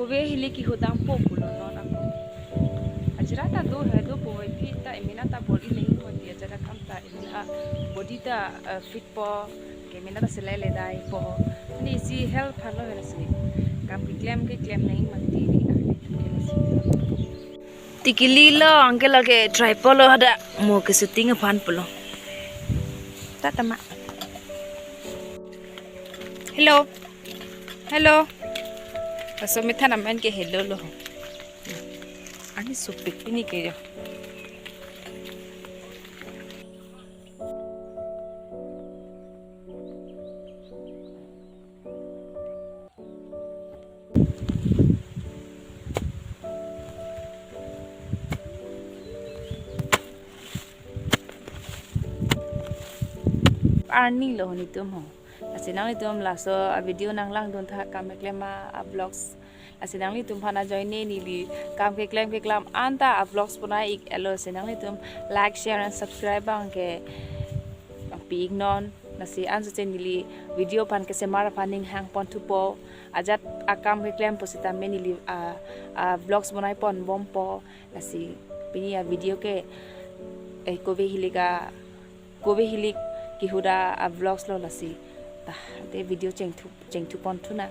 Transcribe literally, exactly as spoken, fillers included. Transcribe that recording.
Ve hili kehut dampo pulo non ako. Ajat ta do he dopo, ve phi ta emena ta bor-i nangji mati, ajat akam ta emena body ta, eh, fit po, ke emena ta selai ledai po. Ni isi health aphan lo he lasi. Kam keklem keklem nangji mati ni, ah, ni tu ke lasi. Tikili lo, anke lake tripod lo hadak mo ke shooting aphan pulo. Ta tama. Hello. Hello. Laso methan amen ke hello lo. Ani supik pini ke yo. Arni lo netum ho. Lasi nanglitum laso a video nanglangdun tha kam keklem a vlogs. Lasi nanglitum aphan ajoine neli kam keklem keklam anta a vlogs bonai ik elo, lasi nanglitum like, share and subscribe abang ke pi ik non. Lasi anso che neli video aphan kesemar aphan ning hang pon thupo. Ajat akam keklem pusitame neli a, a vlogs bonai pon bompo. Lasi pini a video ke, eh, kove hilik a, kove hilik kehut a vlogs lo lasi. Ta, te video chengthu, chengthu pon thu na.